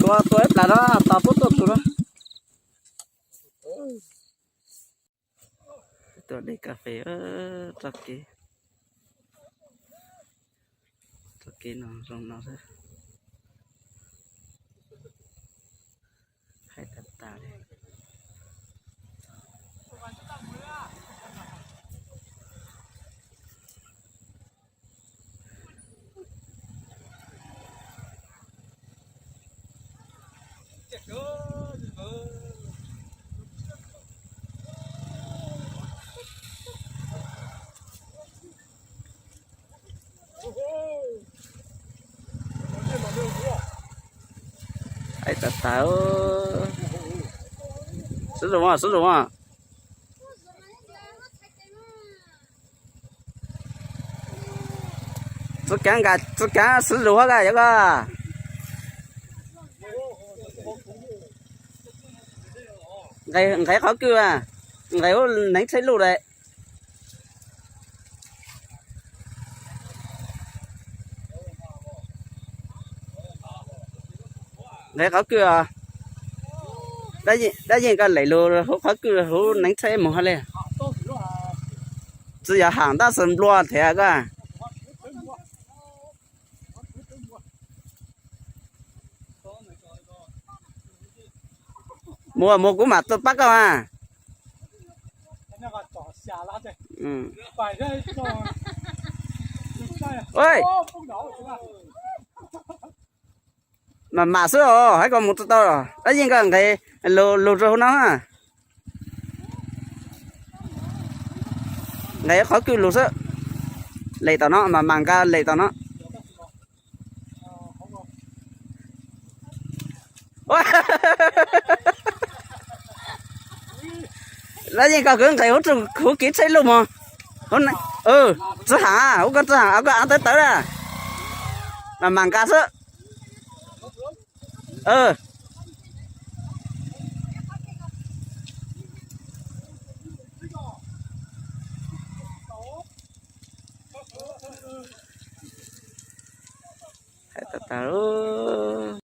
Tua tua ib plas no tos puab tuaj txug na. Tuaj de kas fes txoj kev, txoj kev no zoo no xwb. Haib tag tas li. Haib tag tas. Sib zoo, sib zoo. Txuj Kaav, Txuj Kaav sib zoo hab koj yog koj. Nqes qhov kws, nqes hauv neev tsheb luj lawm. Nqes qhov kws os. Dab Yeej, koj lem lug hauv qhov kws hauv neev tsheb moog hab le. Tsi yog haam ntab xwb nplua thiab koj. Mus, mus kuv mam tuaj pab koj mas. Mam mam xwb os, hab koj mus tau tau. Dab Yeej, koj nqes lug rua huv no. Nqes qhov kws lug xwb. Lem tom no, mam mam nqa lem tom no. Dab Yeej, koj kws nqes huv kev tsheb luj mog. Tsi haam, huv koj tsi haam, koj aav tawv tawv na. Mam mam nqa xwb. Haib tag tas.